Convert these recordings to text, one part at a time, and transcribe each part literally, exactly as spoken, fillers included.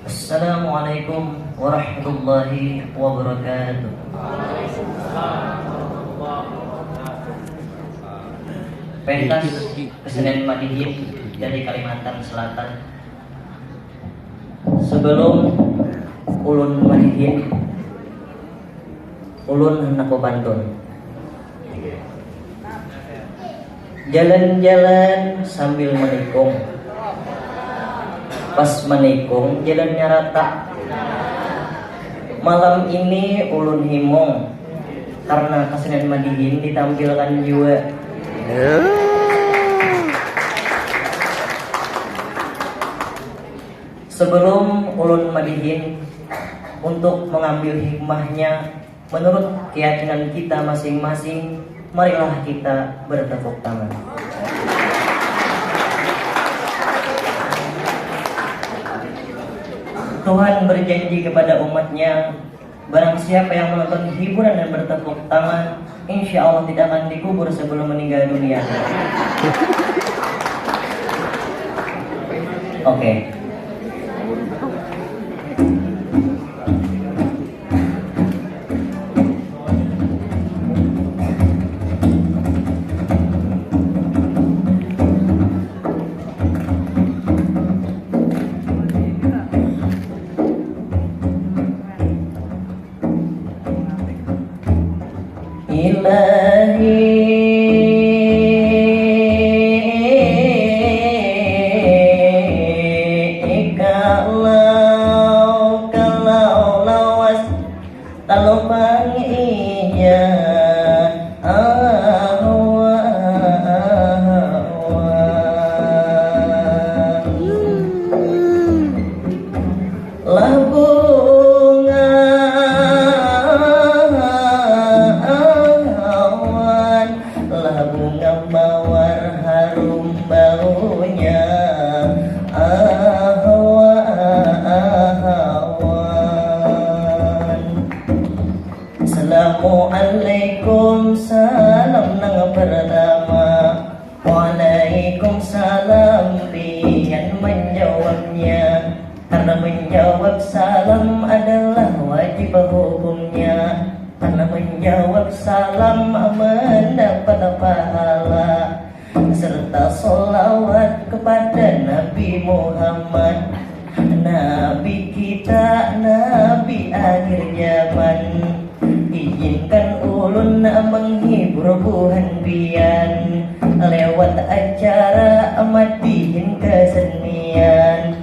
Assalamualaikum warahmatullahi wabarakatuh. Pentas kesenian Madihin dari Kalimantan Selatan. Sebelum ulun madihin, ulun handak bapantun. Jalan-jalan sambil manikung. Pas manikung, jalannya rata. Malam ini ulun himung karena kesenian madihin ditampilkan jua. Sebelum ulun madihin, untuk mengambil hikmahnya, menurut keyakinan kita masing-masing, marilah kita bertepuk tangan. Tuhan berjanji kepada umatnya, barang siapa yang menonton hiburan dan bertepuk tangan, insya Allah tidak akan dikubur sebelum meninggal dunia. Oke. Ilahi, kalau, kalau lawas, kalau pang iya, ahwa, ahwa. Lah bunga awan, lah bunga mawar harum baunya. Ahawa, ahawan. Assalamualaikum, salam nang pertama. Waalaikumsalam, pian menjawabnya. Karena menjawab salam adalah wajib hukumnya. Karena menjawab salam mendapat pahala serta solawat kepada Nabi Muhammad, Nabi kita, Nabi akhir zaman. Izinkan ulun menghibur buhan pian lewat acara madihin kesenian.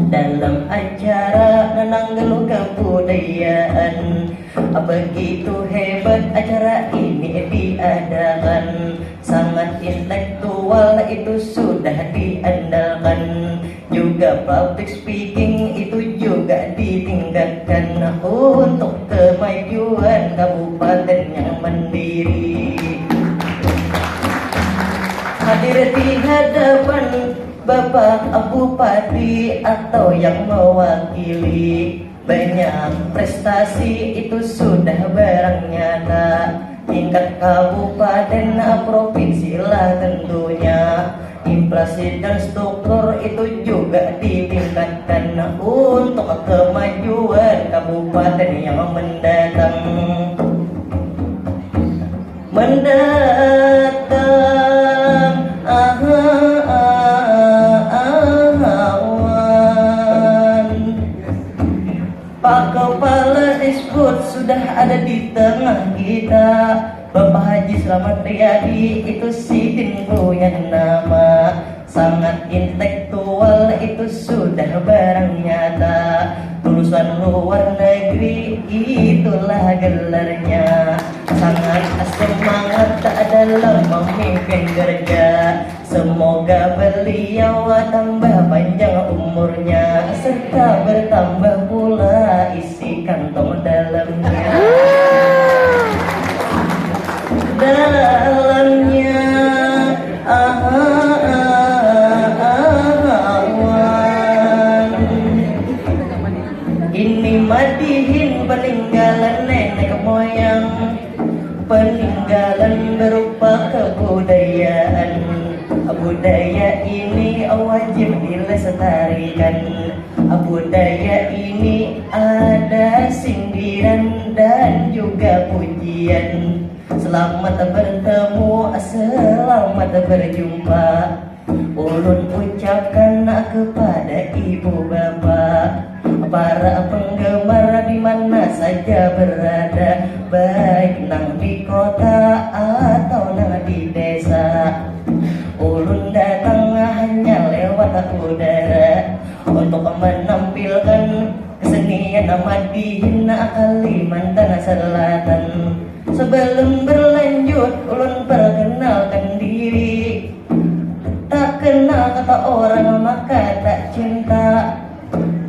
Dalam acara nananggalu kebudayaan, begitu hebat acara ini diadakan. Sangat intelektual itu sudah diandalkan. Juga public speaking itu juga ditingkatkan untuk kemajuan kabupaten yang mandiri. Hadir di hadapan Bapak Bupati atau yang mewakili, banyak prestasi itu sudah barang nyata. Tingkat kabupaten, provinsi lah tentunya. Inflasi dan struktur itu juga ditingkatkan untuk kemajuan kabupaten yang mendatang. Mendatang, aha, ahawan. Pak Kepala Disbud sudah ada di tengah kita. Bapak Haji Slamet Riyadi itu sidin punya nama. Sangat intelektual itu sudah barang nyata. Lulusan luar negeri itulah gelarnya. Sangat semangat dalam memimpin kerja. Semoga beliau tambah panjang umurnya serta bertambah pula isi kantong dalamnya. Dalamnya, aha, aha, awan. Ini madihin peninggalan nenek moyang, peninggalan berupa kebudayaan. Budaya ini wajib Tarikan budaya ini ada sindiran dan juga pujian. Selamat bertemu, selamat berjumpa. Ulun ucapkan kepada ibu bapa, para penggemar di mana saja berada, baik nang di kota atau nang di desa. Ulun datang hanya lewat udara untuk menampilkan kesenian madihin Kalimantan Selatan. Sebelum berlanjut, ulun perkenalkan diri. Tak kenal kata orang maka tak cinta.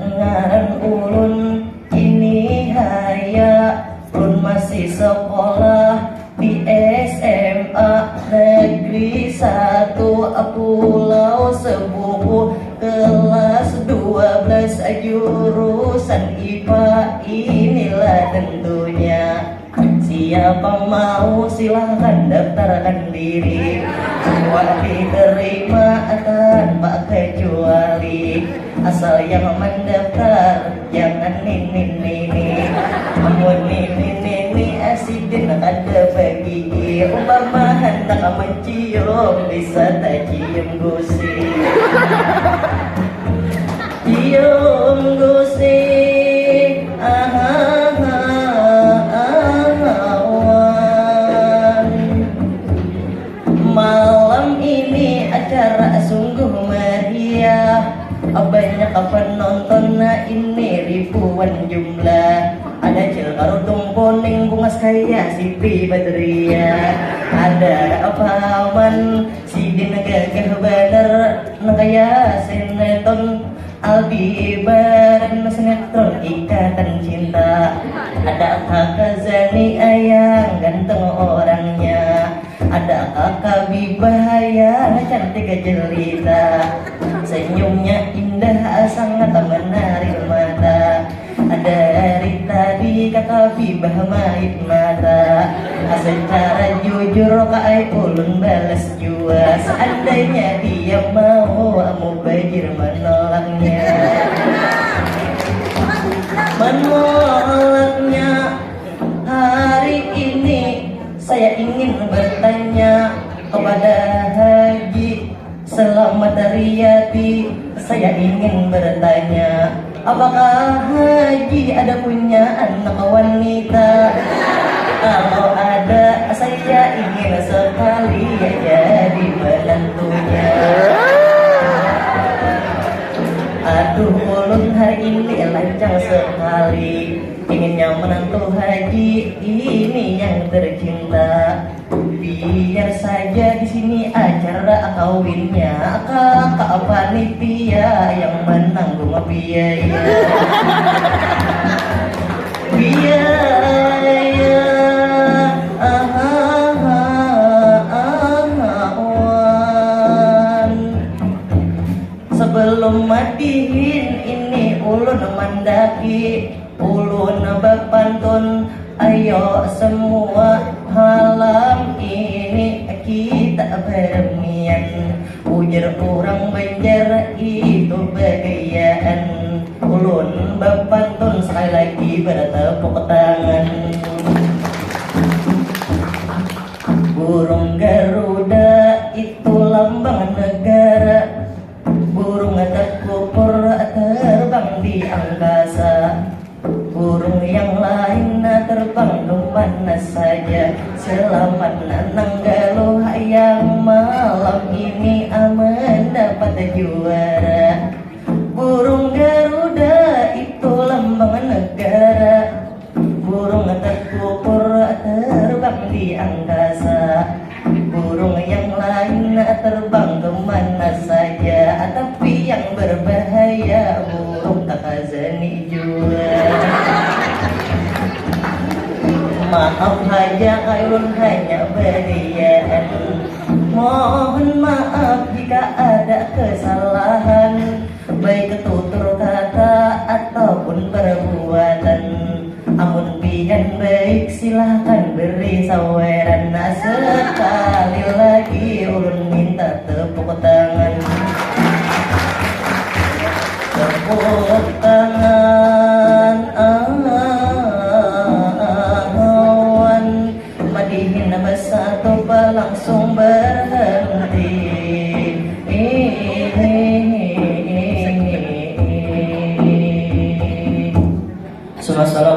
Ngaran ulun ini Haya. Ulun masih sekolah di S M A Negeri Satu Pulau Sebuku, kelas dua belas, jurusan I P A. Inilah tentunya. Siapa mau, silahkan daftarkan diri. Semua diterima tanpa kecuali. Asal yang mendaftar jangan nini-nini. Amun nini-nini, sidin kada bagigi. Umpama handak mencium, bisa tacium gusi. Cium gusi, ahaha, ahawan. Malam ini acara sungguh meriah. Banyak penonton, nah, ini ribuan jumlah. Ada Cil Karudung, Poning, Bungas Kaya, Siti Badriah. Ada Paman, sidin gagah banar, nang kaya sinetron Aldebaran, sinetron Ikatan Cinta. Ada Kakak Zani, ayang ganteng orangnya. Ada Kakak Bibah, ayang cantik jelita. Senyumnya indah, sangat menarik mata. Dari tadi Kakak Bibah mait mata. Secara jujur, Kak ai, ulun balas jua. Seandainya dia mau, mubajir menolaknya. Menolaknya. Hari ini saya ingin bertanya kepada Haji Selamat Riyadi. Saya ingin bertanya, apakah Haji ada punya anak wanita? Kalau ada, saya ingin sekali jadi menantunya. Aduh, ulun hari ini lancang sekali. Inginnya menantu Haji ini yang tercinta. Biar saja di sini acara kawinnya, kakak panitia yang menanggung biaya. Biaya, ahaha, ahawan. Sebelum madihin ini ulun mandaki, ulun bapantun, ayo semua malam ini kita bermian. Ujar urang Banjar itu bagayaan. Ulun bapantun sekali lagi bertepuk tangan. Burung Garuda itu lambang negara. Burung terkukur terbang di angkasa. Burung yang lain terbang kemana saja. Selamat nanang Galuh yang malam ini mendapat juara. Burung Garuda itu lambang negara. Burung terkukur terbang di angkasa. Burung yang lain terbang kemana saja, tapi yang berbahaya burung kakak Zani jua. Maaf haja, ulun hanya beriaan. Mohon maaf jika ada kesalahan, baik tutur kata ataupun perbuatan. Amun pian baik, silahkan beri saweran. Nah, sekali lagi ulun minta tepuk tangan. Hina basatu balangsung ber